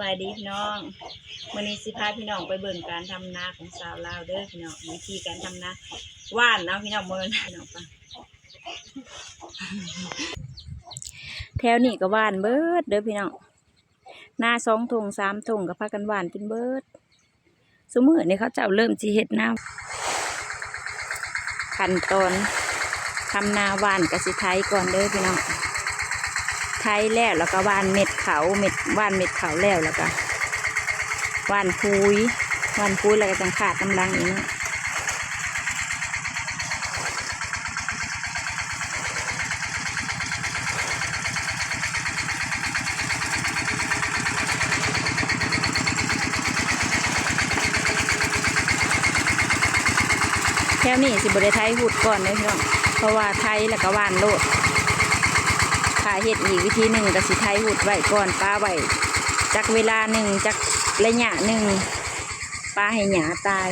ສະບາຍດີພີ່ນ້ອງ ມື້ນີ້ຊິພາພີ່ນ້ອງໄປເບິ່ງການທຳນາຂອງຊາວລາວເດີພີ່ນ້ອງ ວິທີການທຳນາ ຫວ່ານເອົາພີ່ນ້ອງ ບໍ່ແມ່ນ ພີ່ນ້ອງ ໄປ ແຖວນີ້ກໍຫວ່ານເບິດເດີພີ່ນ້ອງ ນາສອງທົ່ງສາມທົ່ງກໍພາກັນຫວ່ານຈົນເບິດ. ຊຸມື້ນີ້ເຂົາເຈົ້າເລີ່ມຊິເຮັດນາ ຂັ້ນຕອນທຳນາ ຫວ່ານກໍຊິໄຖກ່ອນເດີພີ່ນ້ອງ ໄຖແລ້ວ ແລ້ວກໍຫວ່ານເມັດເຂົ້າ ເມັດ ຫວ່ານເມັດເຂົ້າແລ້ວ ແລ້ວກໍຫວ່ານປຸ໋ຍ ຫວ່ານປຸ໋ຍແລ້ວກໍຈັ່ງຄາດນຳຫຼັງອີກເນາະ. ແຖວນີ້ຊິບໍ່ໄດ້ໄຖຮຸດກ່ອນເດ້ພີ່ນ້ອງ ເພາະວ່າໄຖແລ້ວກໍຫວ່ານໂລດ ຖ້າເຮັດອີກວິທີໜຶ່ງກໍຊິໄຖຮຸດໄວ້ກ່ອນ ປະໄວ້ຈັກເວລາໜຶ່ງ ຈັກໄລຍະໜຶ່ງ ປະໃຫ້ຫຍ້າຕາຍ.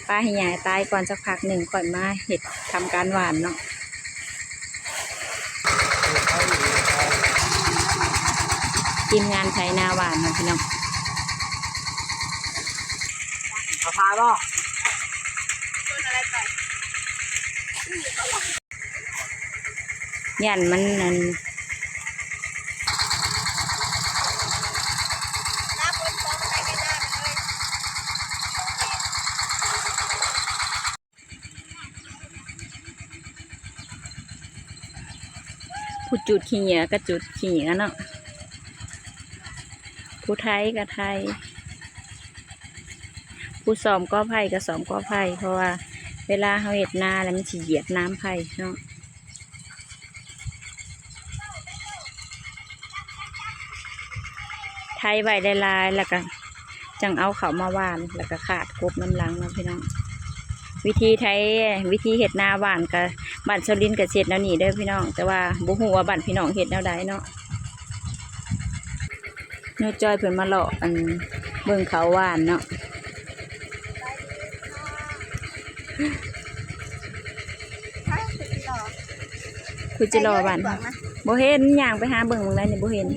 ປະໃຫ້ຫຍ້າຕາຍກ່ອນ ສັກພັກໜຶ່ງຄ່ອຍມາເຮັດ ທຳການຫວ່ານເນາະ. ທີມງານໄຖນາຫວ່ານເນາະພີ່ນ້ອງ ເອົາພາບໍ່? ຢ້ານມັນນັ້ນ ຜູ້ຈູດຂີ້ເຫຍື້ອກໍຈູດຂີ້ເຫຍື້ອເນາະ ຜູ້ໄຖກໍໄຖ ຜູ້ສ້ອມກໍໄຜ່ກໍສ້ອມກໍໄຜ່ ເພາະວ່າເວລາເຮົາເຮັດນາແລ້ວມັນຊິຢຽບໜາມໄຜ່ເນາະ. ໄຖໄວ້ຫຼາຍໆ ແລ້ວກໍຈັ່ງເອົາເຂົ້າມາຫວ່ານ ແລ້ວກໍຄາດກົບນຳຫຼັງເນາະພີ່ນ້ອງ. ວິທີໄຖ ວິທີເຮັດນາຫວ່ານກໍ ບ້ານຊາວລິນກໍເຮັດແນວນີ້ເດີພີ່ນ້ອງ ແຕ່ວ່າບໍ່ຮູ້ວ່າບ້ານພີ່ນ້ອງເຮັດແນວໃດເນາະ. ໜູຈ້ອຍເພິ່ນມາເລາະ ອັນ ເບິ່ງເຂົາຫວ່ານເນາະ. ຜູ້ຈິຫຼໍ່ບ້ານ ບໍ່ເຫັນ ຍ່າງໄປຫາເບິ່ງໝ່ອງໃດນີ້ ບໍ່ເຫັນ.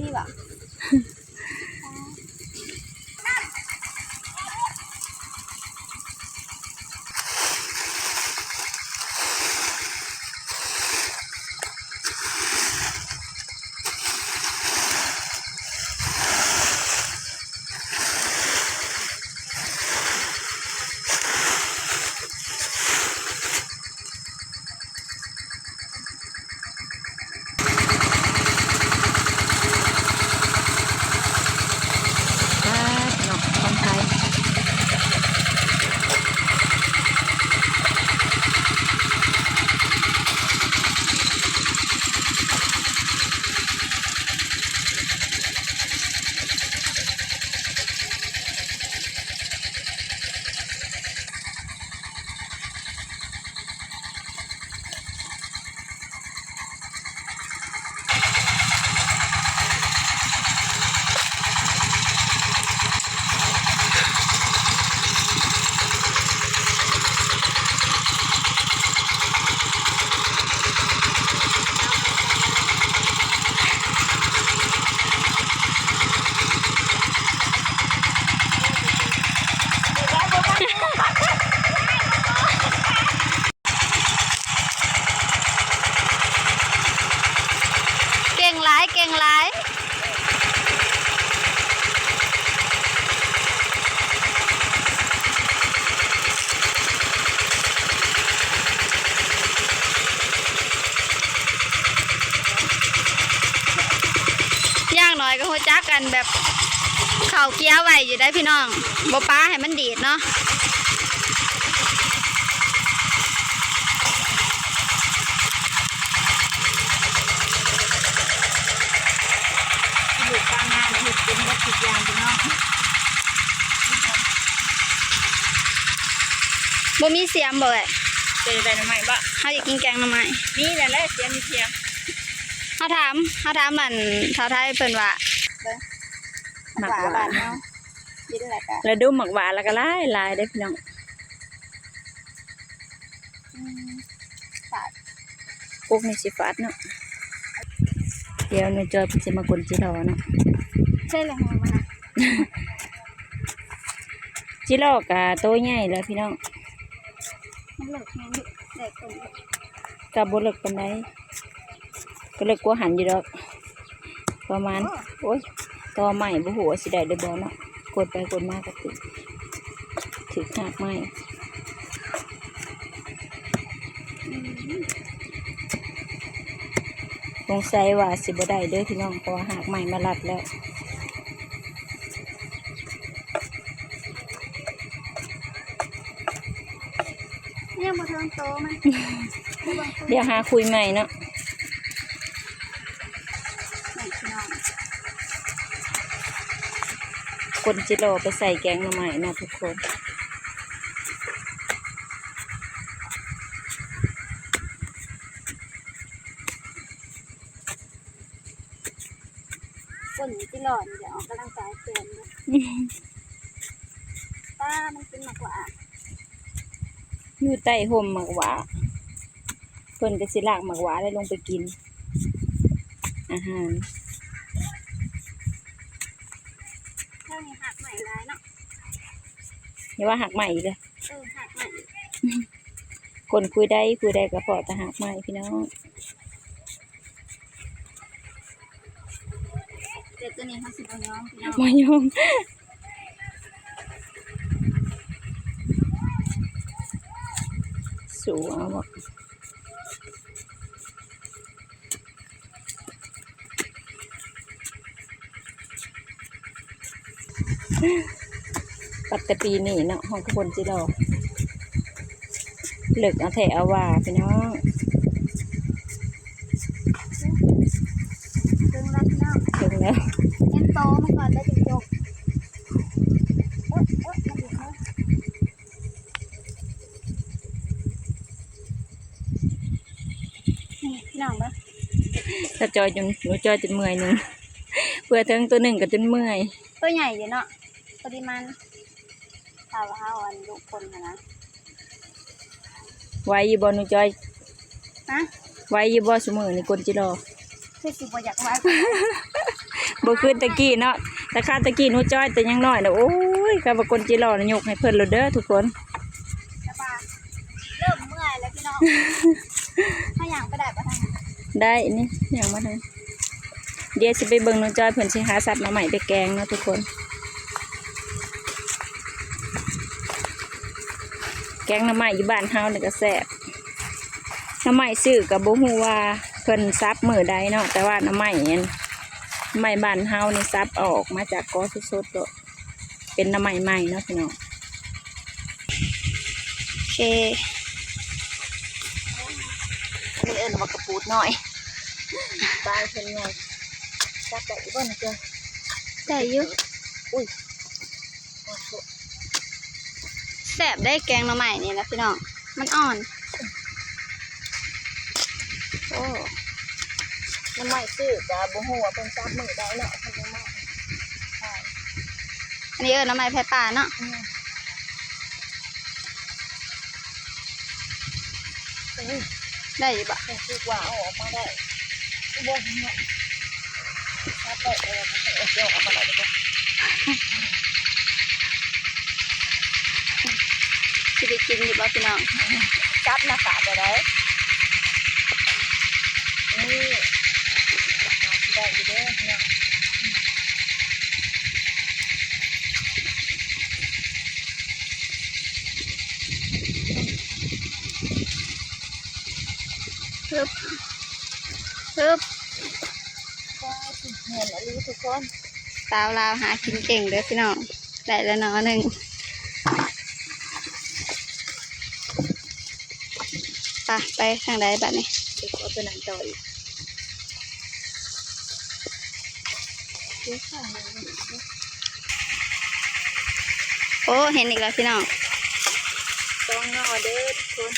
ເກັ່ງຫຼາຍ ເກັ່ງຫຼາຍ. ຢ່າງໜ້ອຍກໍຮູ້ຈັກ ອັນ ແບບ ເຂົ້າເກຍໄວ້ຢູ່ໄດ໋ພີ່ນ້ອງ ບໍ່ປະໃຫ້ມັນດີດເນາະ. ລູກຊາວນານີ້ເຮັດເປັນເບິດທຸກຢ່າງພີ່ນ້ອງ. ບໍ່ມີສຽມບໍ່ເອື້ອຍ? ເປັນໄດ້ໜໍ່ໄມ້ບໍ່? ເຮົາຢາກກິນແກງໜໍ່ໄມ້. ມີແລ້ວແຫຼະ ສຽມມີສຽມ. ເຮົາຖາມ ເຮົາຖາມ ອັນ ສາວໄທເພິ່ນວ່າ ເບິ່ງ ໝາກຫວ້າ ໝາກຫວ້າບ້ານເຮົາ ກິນແລ້ວກະ ລະດົມໝາກຫວ້າແລ້ວກະຫຼາຍໆເດ້ພີ່ນ້ອງ. ອືມ ຝາດ ກົກນີ້ຊິຝາດເນາະ ເກ ດຽວໜູຈ້ອຍເພິ່ນຊິມາກົນຈິລໍເນາະ. ໃຊ່ແລ້ວ ມັນນະ ຈິລໍກະໂຕໃຫຍ່ແລ້ວພີ່ນ້ອງ. ມັນເລິກແຮງເດ ແດດຕົກ ກະບໍ່ເລິກປານໃດ ກະເລິກກວ່າຫັ້ນຢູ່ດອກ ປະມານ ໂອ້ຍ ໂອ້ຍ ຕໍໄມ້ ບໍ່ຮູ້ວ່າຊິໄດ້ຫຼືບໍ່ເນາະ. ກົນໄປກົນມາກະຖືກ ຖືກຮາກໄມ້. ອືມ ສົງໄສວ່າຊິບໍ່ໄດ້ເດີພີ່ນ້ອງ ເພາະວ່າຮາກໄມ້ມາລັດແລ້ວ. ຍັງບໍ່ເຖິງໂຕມັນ ດຽວຫາຄຸຍໃໝ່ເນາະ. ນີ້ພີ່ນ້ອງ ກົນຈິລໍໄປໃສ່ແກງໜໍ່ໄມ້ເນາະທຸກຄົນ. ຄົນທີ່ຫຼອນ ດຽວອອກກຳລັງກາຍແຂນເດ້. ປ້າ ມັນກິນໝາກຫວ້າ ຢູ່ໃຕ້ຮົ່ມໝາກຫວ້າ ເພິ່ນກໍຊິລາກໝາກຫວ້າແລ້ວລົງໄປກິນອາຫານ. ເທິງນີ້ຮາກໄມ້ຫຼາຍເນາະ. ຢ່າວ່າຮາກໄມ້ເດີ ເອີ ຮາກໄມ້. ຄົນຄຸຍໄດ້ ຄຸຍໄດ້ກໍພໍ້ແຕ່ຮາກໄມ້ພີ່ນ້ອງ. ແຕ່ຕົວນີ້ເຮົາຊິບໍ່ຍອມພີ່ນ້ອງ ບໍ່ຍອມ ສູ້ເອົາບໍ່. ປັດແຕ່ປີນີ້ເນາະ ຮອດຄົນຊິຫຼອກ ເລິກເອົາແທ້ເອົາວ່າພີ່ນ້ອງ. ເຖິງແລ້ວພີ່ນ້ອງ ເຖິງແລ້ວ ເຫັນໂຕມັນກ່ອນໄດ້ຈຶ່ງຈົກ. ເອີ ເອີ ມັນຢູ່ເນາະ. ນີ້ພີ່ນ້ອງເບິ່ງ ຕາຈ້ອຍຈົນ ໜູຈ້ອຍຈົນເມື່ອຍໜຶ່ງ ເພື່ອເຖິງຕົວໜຶ່ງກໍຈົນເມື່ອຍ. ຕົວໃຫຍ່ຢູ່ເນາະ ພໍດີມັນ ຖ້າວ່າເຮົາ ອັນ ດຸຄົນຫັ້ນນະ. ໄວຢູ່ບໍ່ໜູຈ້ອຍ? ຮະ? ໄວຢູ່ບໍ່ຊຸມື້ນີ້ກົນຈິລໍ? ຄືຊິບໍ່ຢາກໄວ ບໍ່ຄືແຕ່ກີ້ເນາະ ແຕ່ຄາວແຕ່ກີ້ໜູຈ້ອຍແຕ່ຍັງນ້ອຍນະ ໂອ້ຍ ຄັນວ່າກົນຈິລໍນະ ຍົກໃຫ້ເພິ່ນໂລດເດີທຸກຄົນ. ແຕ່ວ່າເລີ່ມເມື່ອຍແລ້ວພີ່ນ້ອງ ເຮົາຍ່າງໄປໄດ້ບໍ່ທາງນັ້ນ? ໄດ້ ນີ້ຍ່າງມາທາງ ດຽວຊິໄປເບິ່ງໜູຈ້ອຍເພິ່ນຊິຫາສັບໜໍ່ໄມ້ໄປແກງເນາະທຸກຄົນ. ແກງໜໍ່ໄມ້ຢູ່ບ້ານເຮົານີ້ກໍແຊບ ໜໍ່ໄມ້ຊື້ກໍບໍ່ຮູ້ວ່າເພິ່ນສັບມື້ໃດເນາະ ແຕ່ວ່າໜໍ່ໄມ້ອັນ ໄມ້ບ້ານເຮົານີ້ສັບເອົາອອກມາຈາກກໍສົດໆໂລດ ເປັນໜໍ່ໄມ້ໃໝ່ເນາະພີ່ນ້ອງ. ໂອເຄ ອັນນີ້ເອີ້ນວ່າກະປູດນ້ອຍ ປາຍເພິ່ນໃຫຍ່ ຈັບໄດ້ຢູ່ບໍ່ນະເຈົ້າ? ໄດ້ຢູ່. ອຸ້ຍ ແຊບເດ້ແກງໜໍ່ໄມ້ນີ້ນະພີ່ນ້ອງ ມັນອ່ອນ. ໂອ້ ໜໍ່ໄມ້ຊື້ກໍບໍ່ຮູ້ວ່າເພິ່ນສັບມື້ໃດເນາະ ເພິ່ນຍັງມາຂາຍ. ອັນນີ້ເອີ້ນໜໍ່ໄມ້ໄຟຟ້າເນາະ. ອືມ ໄດ້ຢູ່ບໍ່? ຮູ້ສຶກວ່າເອົາອອກມາໄດ້ ຄືບໍ່ເນາະ ສັບໄດ້ ເອີ ເອົາອອກມາໄດ້ບໍ່? ຊິໄດ້ກິນຢູ່ບໍ່ພີ່ນ້ອງ? ຈັບໜ້າກາກໄດ້ ນີ້ ໜ້າຊິໄດ້ຢູ່ເດີພີ່ນ້ອງ. ຮຶບ ຮຶບ ວ້າວ ແມ່ນອີ່ຫຼີທຸກຄົນ ສາວລາວຫາກິນເກັ່ງເດີພີ່ນ້ອງ. ໄດ້ແລ້ວໜໍ່ໜຶ່ງ ໄປ ໄປທາງໃດບາດນີ້? ໄປເກາະຕົວນັ້ນຕໍ່ອີກ. ໂອ້ ເຫັນອີກແລ້ວພີ່ນ້ອງ ສອງໜໍ່ເດີທຸກຄົນ.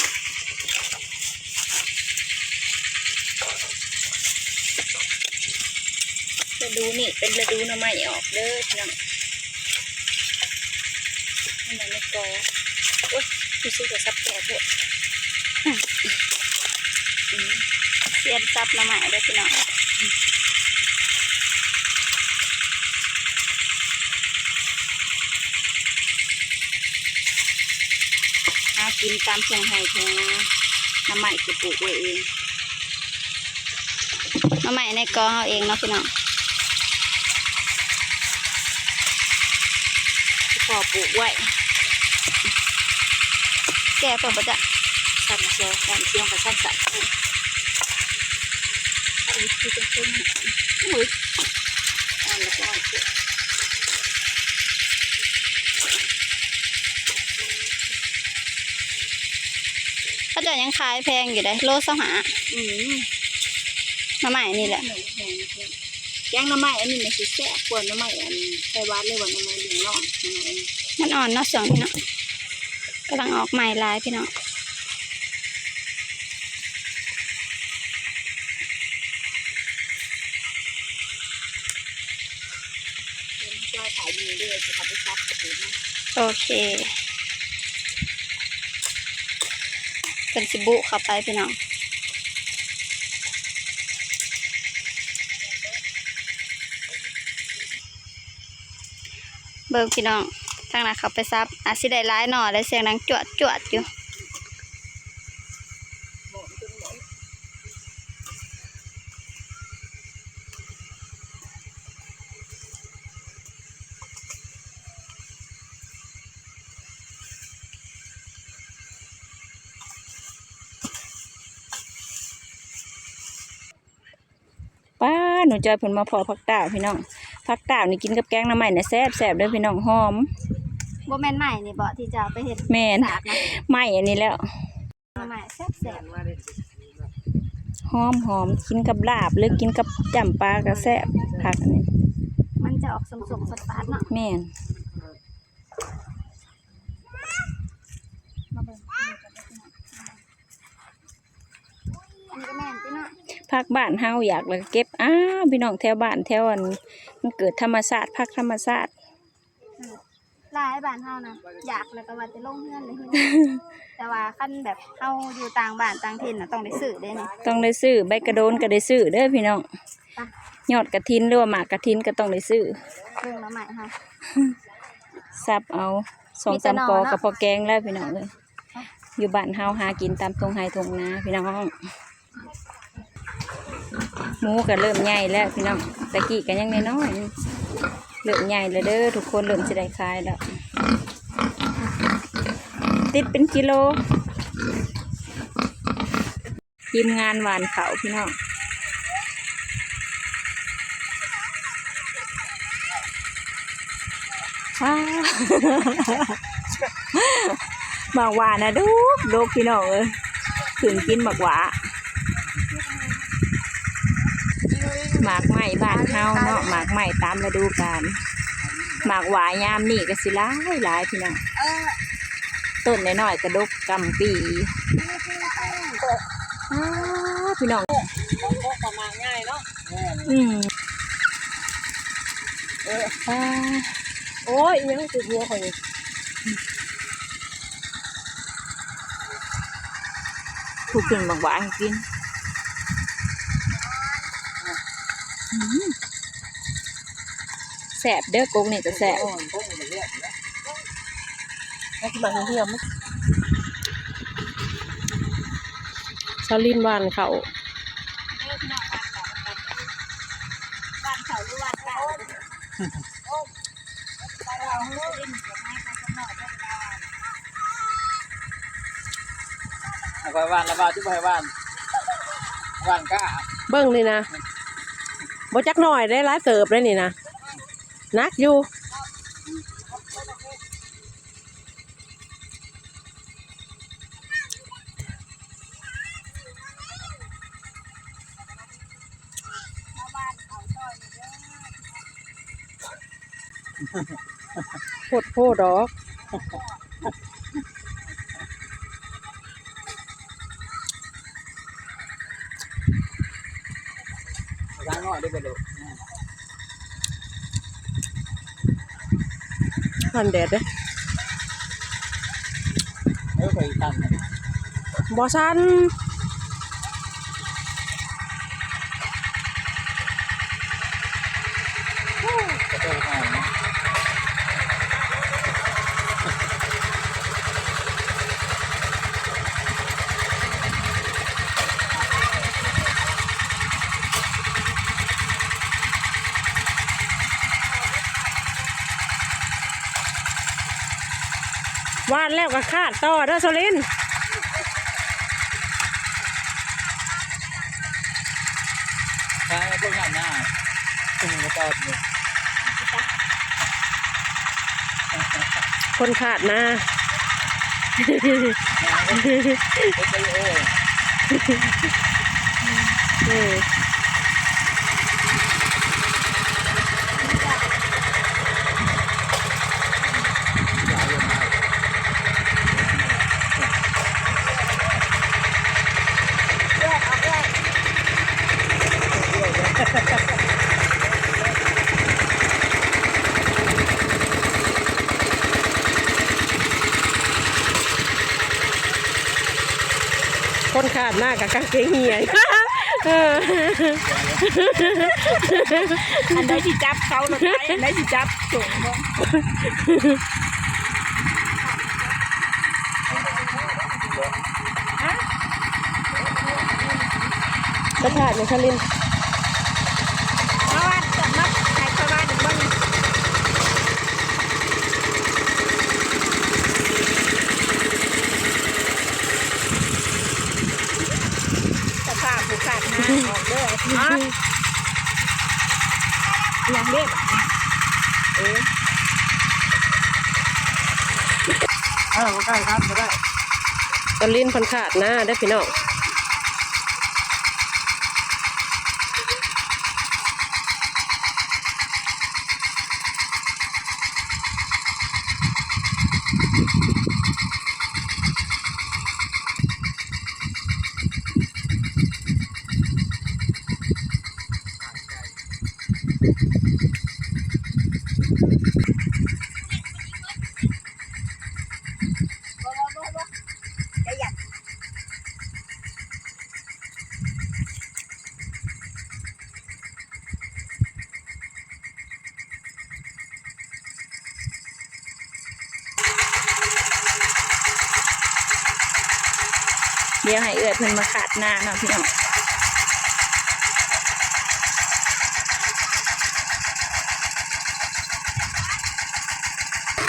ລະດູນີ້ເປັນລະດູໜໍ່ໄມ້ອອກເດີພີ່ນ້ອງ. ອັນນັ້ນກໍ ໂອ້ຍ ຮູ້ສຶກວ່າສັບແຂນໂພດ. ອືມ ອືມ ຊຽນສັບໜໍ່ໄມ້ເດີພີ່ນ້ອງ. ກິນຕາມທົ່ງໄຮ່ທົ່ງນາ. ໜໍ່ໄມ້ກໍປູກໄວ້ເອງ ໜໍ່ໄມ້ໃນກອເຮົາເອງເນາະພີ່ນ້ອງ ພໍ່ປູກໄວ້. ແກ່ເພິ່ນບໍ່ຈະ ຊັ້ນສອງ ຊັ້ນສຽງກັບຊັ້ນສາມ. ອັນນີ້ຄືຈັງເປັນ ໂອ້ຍ ອ່ອນແລ້ວກໍອ່ອນ. ເຂົາເຈົ້າຍັງຂາຍແພງຢູ່ເດ້ ໂລຊາວຫ້າ. ອືມ ໜໍ່ໄມ້ນີ້ແຫຼະ ແກງໜໍ່ໄມ້ອັນນີ້ມັນຊິແຊບກວ່າໜໍ່ໄມ້ອັນໄຊຫວານ ຫຼືວ່າໜໍ່ໄມ້ເຫຼືອງນອງ. ໜໍ່ໄມ້ອັນນີ້ມັນອ່ອນເນາະ ຊ່ວງນີ້ເນາະ ກຳລັງອອກໃໝ່ຫຼາຍພີ່ນ້ອງ. ໂອເຄ ເພິ່ນຊິບຸເຂົ້າໄປພີ່ນ້ອງ. ເບິ່ງພີ່ນ້ອງ ທາງນັ້ນເຂົາໄປສັບ ອາດຊິໄດ້ຫຼາຍໜໍ່ ໄດ້ສຽງດັງຈວດໆຢູ່. ປ້າ ໜູຈ້ອຍເພິ່ນມາພໍ້ຜັກຕ້າວພີ່ນ້ອງ. ຜັກຕ້າວນີ້ກິນກັບແກງໜໍ່ໄມ້ນະແຊບໆເດີພີ່ນ້ອງ ຫອມ. ບໍ່ແມ່ນໄມ້ນີ້ບໍທີ່ເຈົ້າໄປເຮັດ? ແມ່ນ ສາກນະ ໄມ້ອັນນີ້ແຫຼະ ໜໍ່ໄມ້ແຊບໆ ຫອມໆ ກິນກັບລາບ ຫຼືກິນກັບຈ້ຳປາກໍແຊບ. ຜັກອັນນີ້ມັນຈະອອກສົ້ມໆ ຝາດໆເນາະ. ແມ່ນ ມາເບິ່ງ ອັນນີ້ກໍແມ່ນຕິເນາະ ຜັກບ້ານເຮົາ ຢາກແລ້ວກໍເກັບ. ອ້າວ ພີ່ນ້ອງ ແຖວບ້ານແຖວອັນ ມັນເກີດທຳມະຊາດ ຜັກທຳມະຊາດ. ອືມ ຫຼາຍບ້ານເຮົານະ ຢາກແລ້ວກໍວ່າແຕ່ລົງເຮືອນເລີຍ ແຕ່ວ່າຄັນແບບເຮົາຢູ່ຕ່າງບ້ານຕ່າງຖິ່ນນະ ຕ້ອງໄດ້ຊື້ເດ້ນີ້ ຕ້ອງໄດ້ຊື້. ໃບກະໂດນກໍໄດ້ຊື້ເດີພີ່ນ້ອງ ຍອດກະຖິນ ຫຼືວ່າໝາກກະຖິນກໍຕ້ອງໄດ້ຊື້. ເບິ່ງໜໍ່ໄມ້ເຮົາ ສັບເອົາສອງສາມ ມີແຕ່ໜໍ່ເນາະ ກໍພໍແກງແລ້ວພີ່ນ້ອງເອີຍ. ຢູ່ບ້ານເຮົາຫາກິນຕາມທົ່ງໄຮ່ທົ່ງນາພີ່ນ້ອງ. ໝູກໍເລີ່ມໃຫຍ່ແລ້ວພີ່ນ້ອງ ແຕ່ກີ້ກໍຍັງນ້ອຍໆ ເລີ່ມໃຫຍ່ແລ້ວເດີທຸກຄົນ ເລີ່ມຊິໄດ້ຂາຍແລ້ວ ຕິດເປັນກິໂລ. ທີມງານຫວ່ານເຂົ້າພີ່ນ້ອງ ອ້າ ໝາກຫວ້ານະດົກໆ ພີ່ນ້ອງເອີຍ ຂຶ້ນກິນໝາກຫວ້າ. ໝາກໄມ້ບ້ານເຮົາເນາະ ໝາກໄມ້ຕາມລະດູການ. ໝາກຫວ້າຍາມນີ້ກໍຊິຫຼາຍໆ ພີ່ນ້ອງ ເອີ ຕົ້ນນ້ອຍໆ ກະດົກກຳປີ. ອ້າ ພີ່ນ້ອງ ໝາກໃຫຍ່ເນາະ. ອືມ ເອີ ອ້າ ໂອ້ຍ ອີຫຍັງຕິດຫົວຂ້ອຍນີ້? ຜູ້ກິນໝາກຫວ້າໃຫ້ກິນ. ອືມ ແຊບເດີ ກົກນີ້ກໍແຊບ. ແລ້ວຊິມາຫ້ຽມ ສາວລິນຫວ່ານເຂົ້າ ຫວ່ານເຂົ້າ ຫວ່ານເຂົ້າ ຫຼືຫວ່ານກາ? ໃຫ້ຂ້ອຍຫວ່ານລະບ່າວ ຊິບໍ່ໃຫ້ຫວ່ານ ຫວ່ານກ້າ. ເບິ່ງນີ້ນະ ບໍ່ຈັກໜ້ອຍເດ້ ຫຼາຍເຕີບເດ້ນີ້ນະ ໜັກຢູ່. ໂພດໂພດອກ ຮ້ອນແດດເດ້. ເອີ ຂ້ອຍຕັນ ບໍ່ສັ່ນ. ໂອ້ ກະໂດດຫອມເນາະ. ຫວ່ານແລ້ວກໍຄາດຕໍ່ເດີສາວລິນ. ໄປເບິ່ງນຳໜ້າ ເພິ່ນກໍຕອບຢູ່ ຄົນຄາດນາ. ເອີ ຄົນຄາດນາກໍກາງເກງຫ່ຽວ. ເອີ ອັນໃດຊິຈັບເຂົາໂລດໄດ໋ ອັນໃດຊິຈັບໂຈງເບິ່ງ. ປະທາດແມ່ນຄະລິນ ເພາະວ່າຈະມາໃຫ້ເຂົາວ່າເບິ່ງ ສະພາບຜູ້ຄາດນາອອກເດີ. ຫຍັງເດ້ ເອີ ເອີ ບໍ່ໃກ້ກັນກໍໄດ້. ຕາລິນເພິ່ນຄາດນາເດ້ພີ່ນ້ອງ. ດຽວໃຫ້ເອື້ອຍເພິ່ນມາຄາດນາເນາະພີ່ນ້ອງ.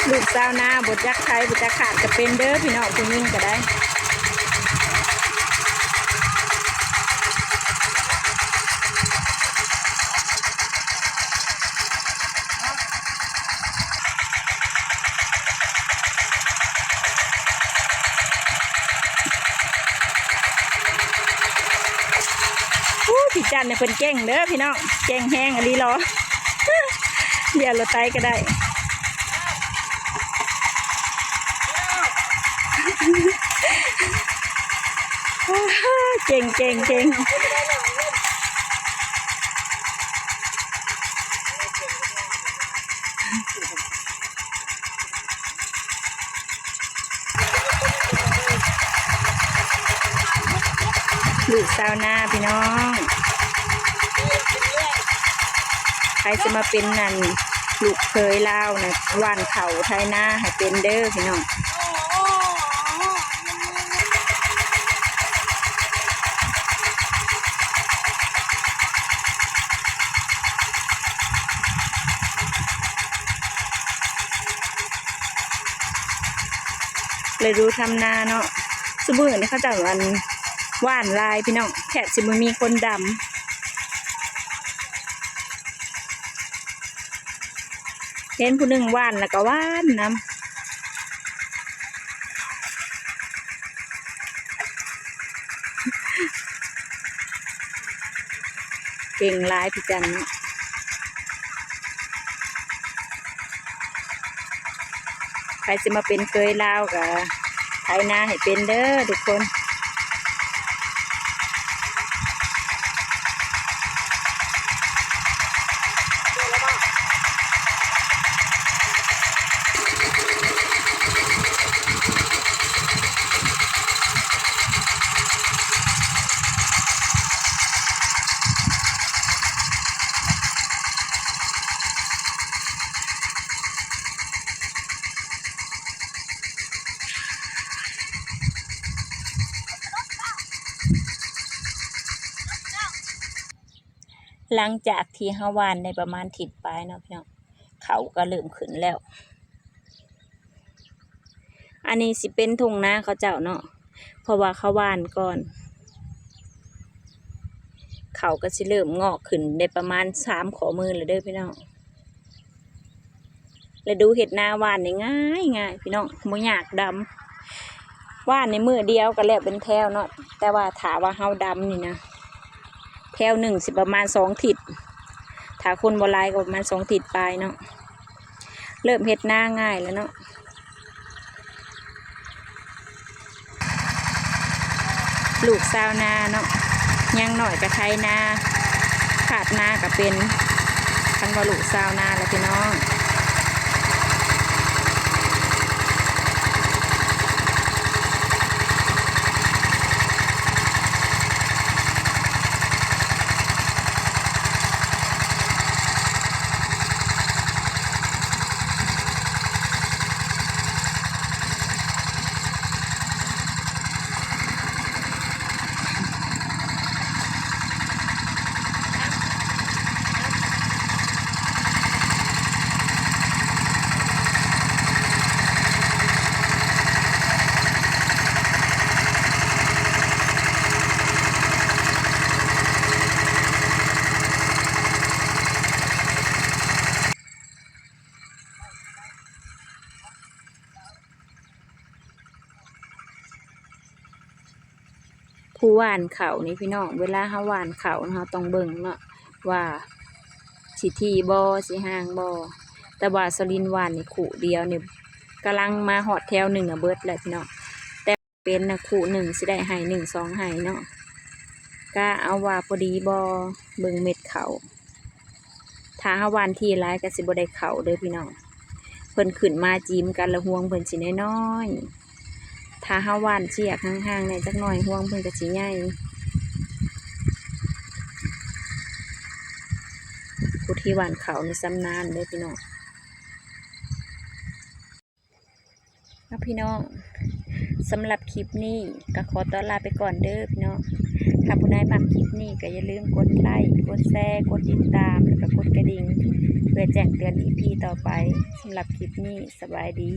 ລູກຊາວນາບໍ່ຈັກໄຖ ບໍ່ຈັກຄາດກໍເປັນເດີພີ່ນ້ອງ ຜູ້ຍິງກໍໄດ້. ອູ້ ພີ່ຈັນນີ້ເພິ່ນເກັ່ງເດີພີ່ນ້ອງ ເກັ່ງແຮງອີ່ຫຼີຫຼໍ. ດຽວລົດໄຕກໍໄດ້ ເກັ່ງ ເກັ່ງ ເກັ່ງ. ລູກຊາວນາພີ່ນ້ອງ ໃຜຊິມາເປັນນັ້ນ ລູກເຂີຍລາວນະ ຫວ່ານເຂົ້າໄຖນາໃຫ້ເປັນເດີພີ່ນ້ອງ. ລະດູທຳນາເນາະ ຊຸມື້ນີ້ເຂົາເຈົ້າ ອັນ ຫວ່ານຫຼາຍພີ່ນ້ອງ ແທບຊິບໍ່ມີຄົນດຳ. ເຫັນຜູ້ໜຶ່ງຫວ່ານແລ້ວກໍຫວ່ານນຳ. ເກັ່ງຫຼາຍພີ່ຈັນເນາະ. ໃຜຊິມາເປັນເຂີຍລາວກໍໄຖນາໃຫ້ເປັນເດີທຸກຄົນ. ຫຼັງຈາກທີ່ເຮົາຫວ່ານໄດ້ປະມານທິດປາຍເນາະພີ່ນ້ອງ ເຂົ້າກໍເລີ່ມຂຶ້ນແລ້ວ. ອັນນີ້ຊິເປັນທົ່ງນາເຂົາເຈົ້າເນາະ ເພາະວ່າເຂົາຫວ່ານກ່ອນ ເຂົາກໍຊິເລີ່ມງອກຂຶ້ນໄດ້ປະມານສາມຂໍ້ມືແລ້ວເດີພີ່ນ້ອງ. ລະດູເຮັດນາຫວ່ານນີ້ງ່າຍໆ ພີ່ນ້ອງ ບໍ່ຍາກດຳ ຫວ່ານໃນມື້ດຽວກໍແລ້ວເປັນແຖວເນາະ ແຕ່ວ່າຖ້າວ່າເຮົາດຳນີ້ນະ ແຖວໜຶ່ງຊິປະມານສອງທິດ ຖ້າຄົນບໍ່ຫຼາຍກໍປະມານສອງທິດປາຍເນາະ ເລີ່ມເຮັດນາງ່າຍແລ້ວເນາະ. ລູກຊາວນາເນາະ ຍັງນ້ອຍກໍໄຖນາ ຄາດນາກໍເປັນ ຄັນວ່າລູກຊາວນາແຫຼະພີ່ນ້ອງ. ຜູ້ຫວ່ານເຂົ້ານີ້ພີ່ນ້ອງ ເວລາເຮົາຫວ່ານເຂົ້າ ເຮົາຕ້ອງເບິ່ງເນາະ ວ່າຊິຖີ່ບໍ່ ຊິຫ່າງບໍ່ ແຕ່ວ່າສະລິນຫວ່ານນີ້ ຄູ່ດຽວນີ້ ກຳລັງມາຮອດແຖວໜຶ່ງນະ ເບິດແລ້ວພີ່ນ້ອງ ແຕ່ເປັນນະ ຄູ່ໜຶ່ງຊິໄດ້ໄຮ່ໜຶ່ງສອງໄຮ່ເນາະ ກະເອົາວ່າພໍດີບໍ່ ເບິ່ງເມັດເຂົ້າ. ຖ້າເຮົາຫວ່ານຖີ່ຫຼາຍກໍຊິບໍ່ໄດ້ເຂົ້າເດີພີ່ນ້ອງ ເພິ່ນຂຶ້ນມາຈີມກັນ ລະຮວງເພິ່ນຊິນ້ອຍໆ ຖ້າເຮົາຫວ່ານຊຽກຫ່າງໆແດ່ຈັກໜ້ອຍ ຮວງເພິ່ນກໍຊິໃຫຍ່ ຜູ້ທີ່ຫວ່ານເຂົ້ານີ້ຊຳນານເດີພີ່ນ້ອງ. ເອົາພີ່ນ້ອງ ສຳລັບຄລິບນີ້ກໍຂໍຕົວລາໄປກ່ອນເດີພີ່ນ້ອງ ຖ້າຜູ້ໃດມັກຄລິບນີ້ກໍຢ່າລືມກົດໄລ ກົດແຊ ກົດຕິດຕາມ ແລ້ວກໍກົດກະດິ່ງ ເພື່ອແຈ້ງເຕືອນອີພີຕໍ່ໄປ ສຳລັບຄລິບນີ້ສະບາຍດີ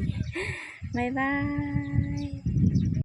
ບາຍບາຍ.